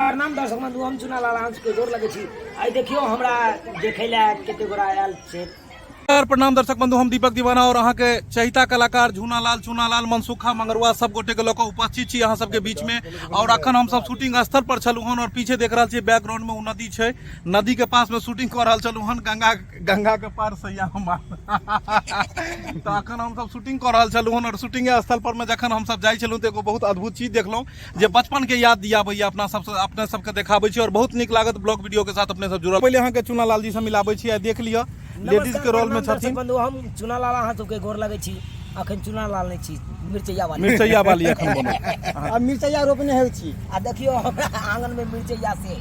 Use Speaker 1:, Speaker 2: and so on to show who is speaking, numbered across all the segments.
Speaker 1: प्रणाम दर्शक बंधु, हम चुनालाल अहाँ सबके गोर लगै छी। आइ देखियौ हमरा देखै लए कते गोरा आयल छै।
Speaker 2: नमस्कार प्रणाम दर्शक बंधु, हम दीपक दीवाना और अहाँ के चहिता कलाकार झूनालाल, चुनालाल, मनसुखा, मंगरुआ सब गोटे के लऽ कऽ उपस्थित छी अहाँ सबके बीच में। और अखन हम सब शूटिंग स्थल पर छलहुँ हन और पीछे देख रहल छी बैकग्राउंड में ओ नदी छै, नदी के पास में शूटिंग कऽ रहल छलहुँ हन, गंगा गंगा के पार सैया हमार। तऽ अखन हम सब शूटिंग कऽ रहल छलहुँ हन और शूटिंग स्थल पर में जखन हम सब जाइ छलहुँ तऽ एगो बहुत अद्भुत चीज देखलहुँ जे बचपन के याद दियाबैया, अपना सबसँ अपने सबके देखाबै छी और बहुत नीक लागत ब्लॉग वीडियो के साथ अपने सब जुड़ल। पहिले अहाँके चुनालाल जी से मिलाबै छी आ देख लिअ लेडीज के रोल में छथिन।
Speaker 1: बंधु, हम चुनालाल अहाँ सबके गोर लगै छी। अखन चुनालाल नहि छी, मिरचैया वाली।
Speaker 2: मिरचैया वाली अखन बनल।
Speaker 3: आ मिरचैया रोपने होइ छी।
Speaker 1: आ देखियौ हमरा आंगन में मिरचैया से।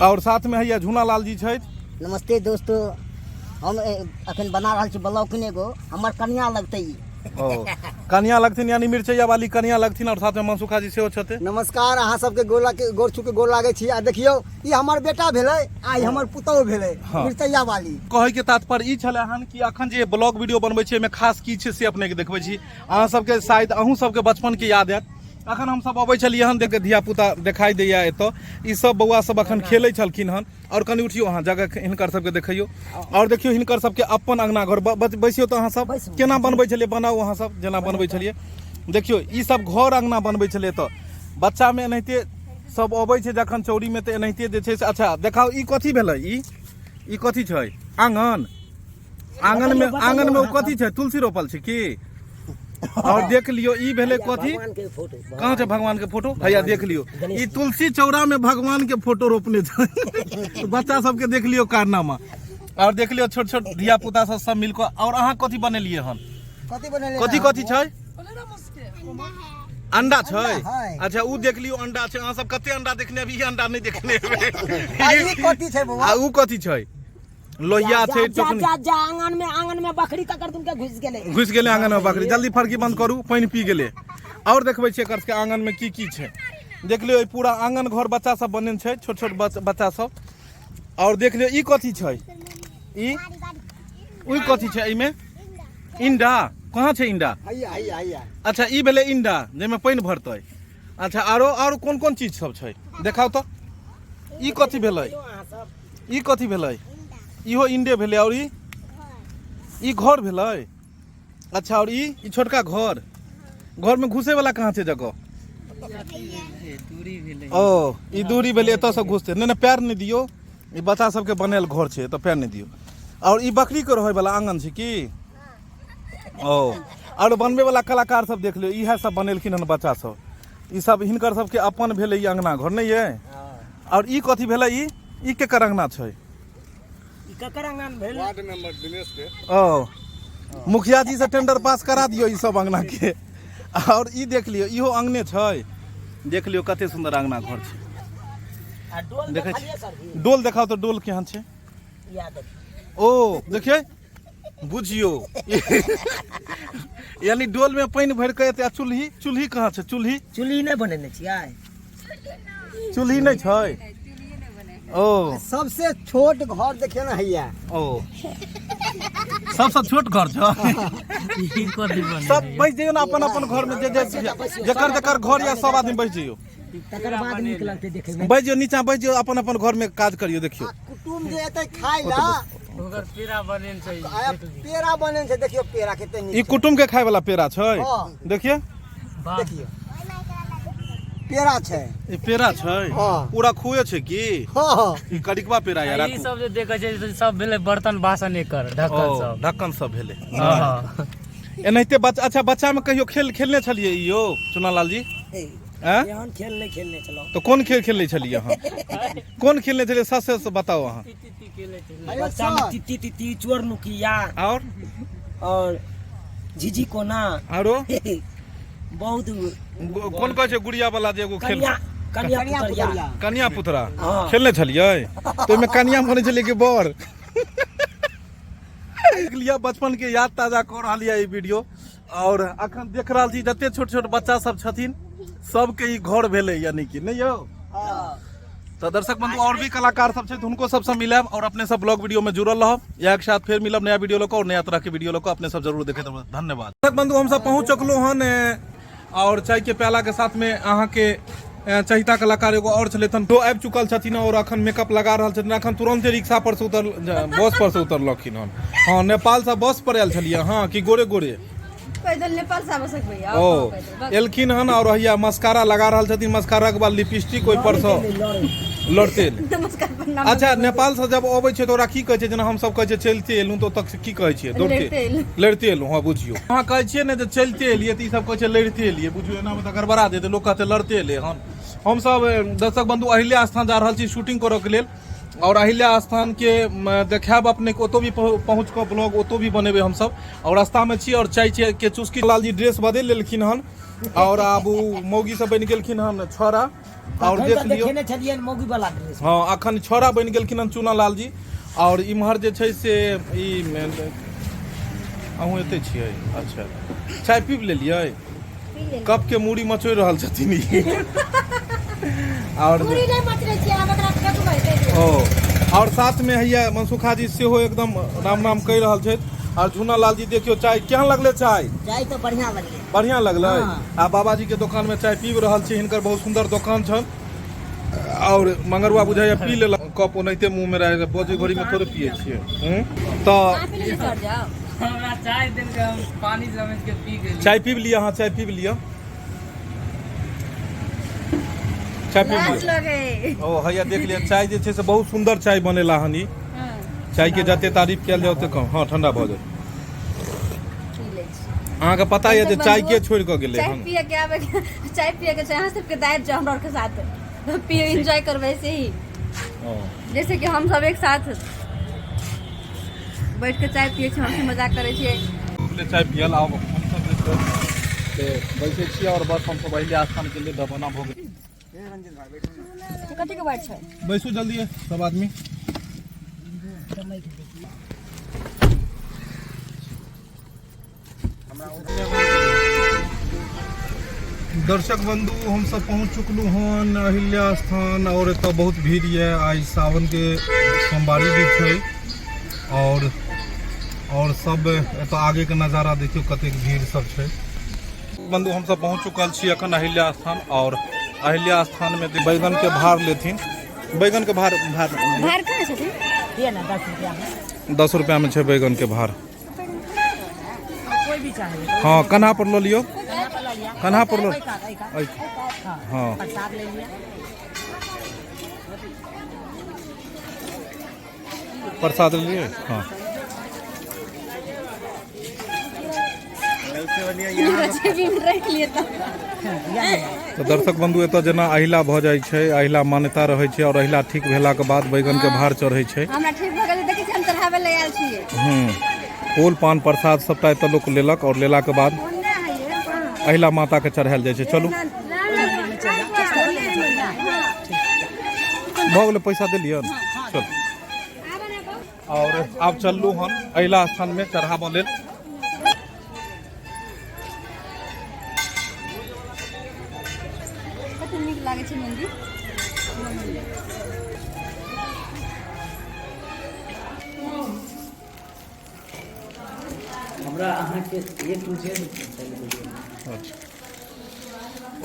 Speaker 2: और साथ में हैया झूनालाल जी छथि।
Speaker 3: नमस्ते दोस्तों, हम अखन बना रहल छी ब्लॉग एगो, हमर कनिया लगतै ई।
Speaker 2: ओ कनिया लगथिन, यानी मिरचैया वाली कनिया लगथिन और साथ में मनसुखा जी सेहो छथिन।
Speaker 3: नमस्कार, अहाँ सबके गोला के गोर छू के गोर लागै छी। आ देखियौ ई हमर बेटा भेलै आ ई हमर पुतहु भेलै।
Speaker 2: हाँ।
Speaker 3: मिरचैया वाली।
Speaker 2: कहै के तात्पर्य ई छलै हन कि अखन जे ब्लॉग वीडियो बनबै छी एहिमे खास की छै से अपने के देखबै छी। अहाँ सबके शायद अहूँ सबके बचपन के याद आयत। अखन हम सब अबै छलियै हन, देख धिया पुता देखाई दैया एतऽ, ई सब बौआ सब अखन खेलै छलखिन हन। और कनि उठियो अहाँ जगह हिनकर सबके देखियो और देखियो हिनकर सबके अपन अंगना घर। बैसियो तऽ अहाँ सब केना बनबै छलियै, बनाउ अहाँ सब जेना बनबै छलियै। देखियो ई सब घर अंगना बनबै छलियै तऽ बच्चामे एनाहिते सब अबै छै जखन चौरीमे तऽ एनाहिते जे छै से। अच्छा देखाउ ई कथी भेलै, ई कथी छै? आङन। आङन में, आङन में ओ कथी छै? तुलसी रोपल छै की? और देख लियो ई भेलै कथी, कहाँ छै भगवान के फोटो? भैया देख लियो ई तुलसी चौरा में भगवान के फोटो रोपने छै। बच्चा सबके देख लियो कारनामा। और देख लियो छोट छोट धिया पुता सब सब मिलकर। और अहाँ कथी बनेलिए हन?
Speaker 3: कथी बनेलिए?
Speaker 2: कथी कथी छै? अंडा छै।
Speaker 3: है।
Speaker 2: अच्छा उ देख लियो अंडा छै। अहाँ सब कते अंडा देखने हेबै, ई अंडा नहि देखने हेबै।
Speaker 3: आ ई कथी छै बौआ?
Speaker 2: आ उ कथी छै? लोहिया छै।
Speaker 1: जा
Speaker 2: टोकनी
Speaker 1: जा जा, आंगन में, आंगन में बकरी ककर तुमके घुस गेलै।
Speaker 2: घुसि गेलै आंगन में बकरी। जल्दी फरकी बंद करू, पानि पी गेलै। और देखबै छियै एकर सबके आंगन में की की छै। देख लियौ ई पूरा आंगन घर बच्चा सब बनेने छै, छोट छोट बच्चा सब। और देख लियौ ई कथी छै, ई ओहि कथी छै एहिमे? इंडा। कहाँ छै इंडा?
Speaker 3: हैया हैया हैया।
Speaker 2: अच्छा ई भेलै इंडा जाहिमे पानि भरतै। अच्छा आरो आरो कोन कोन चीज सब छै देखाउ तऽ। ई कथी भेलै? ई कथी भेलै? इहो इंडे भेलै। और ई घर भेलै। अच्छा और ई छोटका घर, घर में घुसे वाला कहाँ छै जगह? ओ ई दूरी भेलै, एतऽ से घुसतै। नहि नहि पैर नहि दियौ, ई बच्चा सबके बनायल घर छै, एतऽ पैर नहि दियौ। और ई बकरी के रहै वाला आंगन छै की? ओ और बनबै वाला कलाकार सब देख लियौ, इएह सब बनेलखिन हन बच्चा सब। ई सब हिनकर सबके अपन भेलै ई अंगना घर नहि ये? और ई कथी भेलै? ई केकर अंगना छै?
Speaker 1: ई ककर अंगना भेल?
Speaker 4: वार्ड मेंबर दिनेश के।
Speaker 2: ओ मुखिया जी से टेंडर पास करा दियौ ई सब अंगना के। और ई देख लियौ इहो अंगने छै, देख लियौ कते सुंदर अंगना घर छै।
Speaker 1: आ डोल
Speaker 2: देखै छी।
Speaker 1: देखलियै सर जी?
Speaker 2: डोल देखाउ तऽ डोल केहन छै।
Speaker 1: इएह देखियौ।
Speaker 2: ओ देखियै बुझियौ यानी डोल में पानि भरि कऽ एते। आ चूल्ही, चूल्ही कहाँ छै? चूल्ही,
Speaker 1: चूल्ही नहि बनेने छियै?
Speaker 2: चूल्ही नहि छै। ओ
Speaker 3: सबसे छोट घर देखियौ ने हैया।
Speaker 2: ओ सबसे छोट घर छै। सब बैस जइयौ ने अपन अपन घर में, जे जे जकर जकर घर या सब आदमी बैस जइयौ।
Speaker 1: तकर बाद नीक लगतै देखै में।
Speaker 2: बैस जइयौ नीचा, बैस जइयौ अपन अपन घर में काज करियौ। देखियौ
Speaker 3: आ कुटुम जे एतै खाय ला
Speaker 5: ओकर पेड़ा बनेल छै।
Speaker 3: आ पेड़ा बनेल छै, देखियौ पेड़ा कते नीक
Speaker 2: ई
Speaker 3: छै।
Speaker 2: कुटुम के खाय वाला पेड़ा छै।
Speaker 3: हाँ।
Speaker 2: देखिए
Speaker 3: देखियौ पेड़ा छै।
Speaker 2: ई पेड़ा छै।
Speaker 3: हाँ।
Speaker 2: पूरा खुए छै की?
Speaker 3: हाँ हाँ।
Speaker 2: ई करिकबा पेड़ा या
Speaker 5: ई
Speaker 2: राखू।
Speaker 5: सब जे देखै छै से सब भेलै बर्तन बासन, एकर ढक्कन
Speaker 2: ओ,
Speaker 5: सब,
Speaker 2: ढक्कन सब भेलै।
Speaker 5: हाँ।
Speaker 2: एनाहिते बच्चा। अच्छा बच्चा में कहियो खेल खेलने छलियै ई यौ चुनालाल जी? आँय?
Speaker 1: एहन खेल नहि खेलने छलहुँ।
Speaker 2: तऽ कोन खेल खेलने छलियै अहाँ? कोन खेलने छलियै सच सच बताउ अहाँ।
Speaker 1: बच्चा में तित्ती तित्ती, चोर नुकिया
Speaker 2: और
Speaker 1: और झिझी कोना
Speaker 2: आरो
Speaker 1: बहुत।
Speaker 2: कोन कहै छै गुड़िया वाला जे एगो खेल?
Speaker 1: कनिया, कनिया पुतरिया।
Speaker 2: कनिया पुतरा।
Speaker 1: हाँ।
Speaker 2: खेलने छलियै तऽ ओहिमे कनिया बनै छलियै कि बर? लिअ बचपन के याद ताजा कऽ रहल यऽ ई वीडियो। और अखन देख रहल छी जते छोट छोट बच्चा सब छथिन सबके ई घर भेलै, यानी कि नहि यौ? तऽ दर्शक बंधु और भी कलाकार सब छथि, हुनको सबसँ मिलायब और अपने सब ब्लॉग वीडियो में जुड़ल रहब। इएह के साथ फेर मिलब नया वीडियो लऽ कऽ और नया तरह के वीडियो लऽ कऽ, अपने सब जरूर देखैत रहब। धन्यवाद। दर्शक बंधु हम सब पहुँच चुकलहुँ हन और चाय के प्याला के साथ में अहाँ के चहिता कलाकार एगो आओर छलथि हन, ओ आबि चुकल छथिन और अखन मेकअप लगा रहल छथिन। अखन तुरन्ते रिक्शा पर से उतर, बस पर से उतरलखिन हन। हँ, नेपाल से बस पर आयल छलियै हँ कि गोरे गोरे?
Speaker 4: पैदल नेपाल से आबऽ सकबै।
Speaker 2: ओ एलखिन हन और हैया मस्कारा लगा रहल छथिन, मस्कारा के बाद लिपस्टिक, ओहि पर से लड़ते।
Speaker 4: नमस्कार, प्रणाम।
Speaker 2: अच्छा, नेपाल से जब अबै छै तऽ ओकरा की कहै छै? जेना हमसब कहै छियै चलिते एलहुँ, तऽ ओतऽ की कहै छियै? दौड़ते
Speaker 4: लड़िते एलहुँ।
Speaker 2: लड़िते एलहुँ। हँ, बुझियौ, अहाँ कहै छियै ने जे चलिते एलियै, तऽ ई सब कहै छै लड़िते एलियै। बुझियौ, एनामे तऽ गड़बड़ा जेतै, लोक कहतै लड़ते एलै हन। हमसब दर्शक बंधु अहिल्या स्थान जा रहल छी शूटिंग करऽ के लेल और अहिल्या स्थान के देखायब अपने के, ओतौ भी पहुँच कऽ ब्लॉग ओतौ भी बनेबै हमसब। और रास्ता में छी और चाय छै के चुस्की। लाल जी ड्रेस बदलि लेलखिन हन और आब ओ मौगी सब बनि गेलखिन हन छौड़ा और
Speaker 1: तखन
Speaker 2: देख
Speaker 1: तऽ
Speaker 2: लियौ।
Speaker 1: देखेने छलियनि मौगी वाला ड्रेस।
Speaker 2: हँ, अखन छौड़ा बनि गेलखिन हन चूना लाल जी। और इम्हर जे छै से ई अहूँ एते छियै। अच्छा, चाय पीब लेलियै? कप के मूड़ी मचोड़ि रहल छथिन ई। और
Speaker 4: पूरी नहि मचरै छियै, आब एकरा फेकबै ताहि दुआरे।
Speaker 2: ओ और साथ में हैया मनसुखा जी सेहो एकदम राम राम कहि रहल छथि। और झूना लाल जी, देखियौ, चाय केहन लगलै? चाय
Speaker 3: चाय तऽ बढ़िआँ लगलै।
Speaker 2: बढ़िया लगलै।
Speaker 3: हाँ।
Speaker 2: आ बाबा जी के दुकान में चाय पीब रहल छी, हिनकर बहुत सुंदर दुकान छन। और मंगरुआ बुझाइया पी लेलक, कप ओनाहिते मुंह में रहे, बजे घड़ी में थोड़े पिए छियै। तऽ
Speaker 4: पी लेली, सर जाओ।
Speaker 5: हमरा चाय देलकै, हम पानी समझ के पी गेली।
Speaker 2: चाय पीब लिअ अहाँ, चाय पीब लिअ, चाय पीब
Speaker 4: लाज
Speaker 2: लिअ।
Speaker 4: लगे।
Speaker 2: ओ हैया देख लिअ, चाय जे छै से बहुत सुंदर चाय बनेला हन ई। चाय के जते तारीफ कयल जाय ओते कम। हँ, ठंडा भऽ जाय।
Speaker 4: पी लै छी।
Speaker 2: अहाँके पता यऽ जे चाय के छोड़ि कऽ गेलै
Speaker 4: चाय
Speaker 2: हन?
Speaker 4: पिए के आबे के, चाय पिए के छै अहाँ सबके, दाबि जाओ हमरा आरके साथ, पिए, एंजॉय करबै ऐसे ही।
Speaker 2: ओ।
Speaker 4: जैसे कि हम सब एक साथ बैठ के चाय पिए छी, हंसी मजाक करै छियै।
Speaker 2: ले चाय पियल। आब हमसब जे छै से बैसै छियै और बस हमसब अहिल्या स्थान के लेल रवाना भऽ गेल।
Speaker 4: कथी के बात छै?
Speaker 2: बैसू जल्दी सब आदमी। दर्शक बंधु, हम सब पहुंच चुकलहुँ हन अहिल्या स्थान और एतऽ बहुत भीड़ यऽ। आइ सावन के सोमवारी भी छै और सब एतऽ आगे के नजारा देखियौ, कतेक भीड़ सब छै। बंधु, हम सब पहुंच चुकल छी अखन अहिल्या स्थान और अहिल्या स्थान में बैगन के भार लेथिन, बैगन के भार, भार।
Speaker 4: भार कहाँ छथिन?
Speaker 1: दिअ ने 10 रुपया में।
Speaker 2: 10 रुपया में छै बैगन के भार।
Speaker 1: कोई भी चाहे।
Speaker 2: हाँ, कन्हा पर लऽ लियौ, कन्हा पर लऽ।
Speaker 1: एहि कात, एहि कात।
Speaker 2: हाँ।
Speaker 1: हाँ, प्रसाद ले लिअ।
Speaker 2: प्रसाद लिए। हाँ।
Speaker 4: जेबी में राखि लिअ तऽ।
Speaker 2: तऽ दर्शक बंधु, एतऽ जेना अहिला भऽ जाइ छै, अहिला मान्यता रहै छै और अहिला ठीक भेलाके बाद बैगन के भार चढ़ै छै।
Speaker 4: हमरा ठीक भऽ गेलै, देखै छी, हम चढ़ाबै लए आयल छियै।
Speaker 2: फूल पान प्रसाद सबटा एतऽ लोक लेलक और लेलाके बाद अहिला माता के चढ़ायल जाइ छै। चलू, भऽ गेलै, पैसा देलियन, चलू। और आब चललू हन अहिला स्थान में चढ़ाबऽ लेल।
Speaker 4: कते नीक लागै छै मंदिर।
Speaker 1: हमरा अहाँके ए टू जेड चलि गेलियै।
Speaker 2: अच्छा,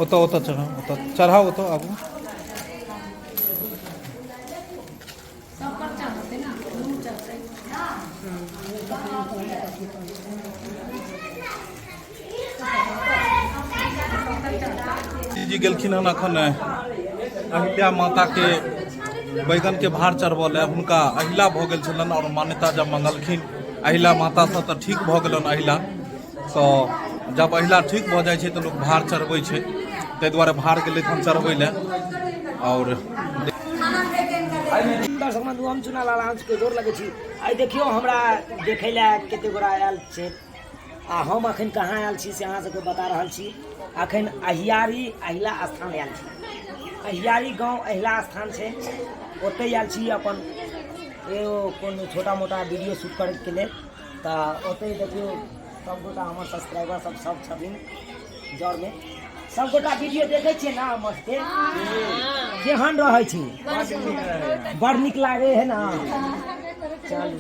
Speaker 2: ओतऽ ओतऽ चढ़ाउ, ओतऽ चढ़ाउ, ओतऽ आबू। जी गेलखिन हन अखन अहिल्या माता के बैगन के भार चढ़बऽ लए। हुनका अहिला भऽ गेल छलनि और मान्यता जब मंगलखिन अहिला मातासँ तऽ ठीक भऽ गेलनि अहिला। तऽ जब अहिला ठीक भऽ जाइ छै तऽ लोक भार चढ़बै छै, ताहि दुआरे भार गेलै हन चढ़बै लए। और
Speaker 1: दर्शक बंधु, हम चुना लाल अहाँ गोर लगै छी। आइ देखियौ, हमरा देखै लए कते गोरा आयल छै आ हम अखन कहाँ आयल छी से अहाँ सबके बता रहल छी। अखन अहियारी अहिला स्थान आयल छी। अहियारी गाँव अहिला स्थान छै, ओतहि आयल छी अपन एगो कोनो छोटा मोटा वीडियो शूट करैके लेल। तऽ ओतहि देखियौ, सबगोटा हमर सब्सक्राइबर सब सब छथिन जरमे। सबगोटा वीडियो देखै छियै ने हमर सबके? केहन रहै छै? बड़ नीक लागै है ने? चलू।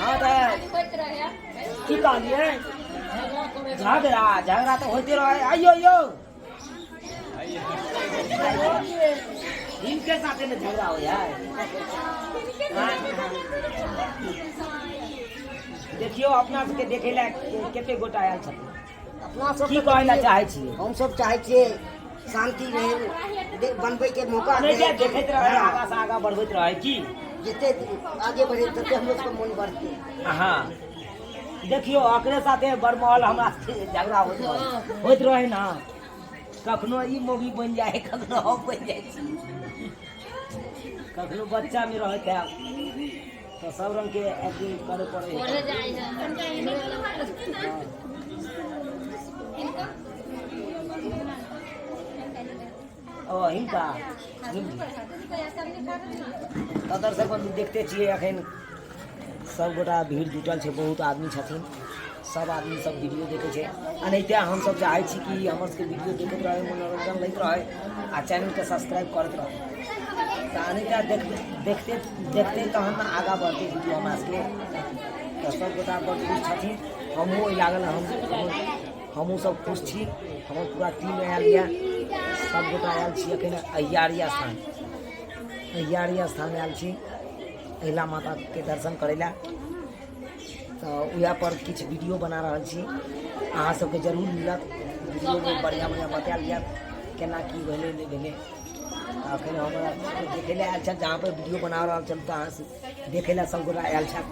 Speaker 1: हाँ, तऽ की कहलियै? झगड़ा झगड़ा तऽ होइते रहै। आइयो यौ, हिनके साथे ने झगड़ा होइ है। देखियौ, अपना सबके देखै लए कते गोटा आयल छथिन।
Speaker 6: अपना सब
Speaker 1: की कहै लए चाहै छियै?
Speaker 6: हम सब चाहै छियै शांति रहे, बनबै के मौका
Speaker 1: नहि
Speaker 6: दे।
Speaker 1: जे देखैत रहै, आगाँ से आगाँ बढ़बैत रहै की।
Speaker 6: जते आगे बढ़े तते हमरो सबके मोन बढ़तै।
Speaker 1: हाँ, देखियौ, ओकरे साथे बड़महल हमरा सबके झगड़ा होइत रहै, होइत रहै ने। कखनो ई मौगी बनि जाइ है, कखनो हम बनि जाइ छी। कखनो बच्चामे रहैत है तऽ सब रंगके एक्टिंग करे पड़े है। ओ हिनका तऽ दर्शक बन्धु, देखते छियै, एखन सबगोटा भीड़ जुटल छै, बहुत आदमी छथिन। सब आदमी सब वीडियो देखै छै। एनाहिते हमसब चाहै छी कि हमर सबके वीडियो देखैत रहै, मनोरंजन लैत रहै आ चैनलके सब्सक्राइब करैत रहै। तऽ एनाहिते देख देखते देखते तहन ने आगाँ बढ़तै वीडियो हमरा सबके। तऽ सबगोटा बड़ खुश छथिन, हमहूँ ओहि लागल, हम हमहूँ सब खुश छी। हमर पूरा टीम आयल यऽ, सबगोटा आयल छी। एखन अहियारी स्थान, अहियारी स्थान आयल छी अहिला माताके दर्शन करै लए। तऽ उएह पर किछु वीडियो बना रहल छी। अहाँ सबके जरूर मिलत वीडियोमे, बढ़िआँ बढ़िआँ बतायल जायत केना की भेलै, नहि भेलै। तऽ एखन हमरा देखै लए आयल छथि, जहाँ पर वीडियो बना रहल छल, तहाँ से देखै लए सबगोटा आयल छथि।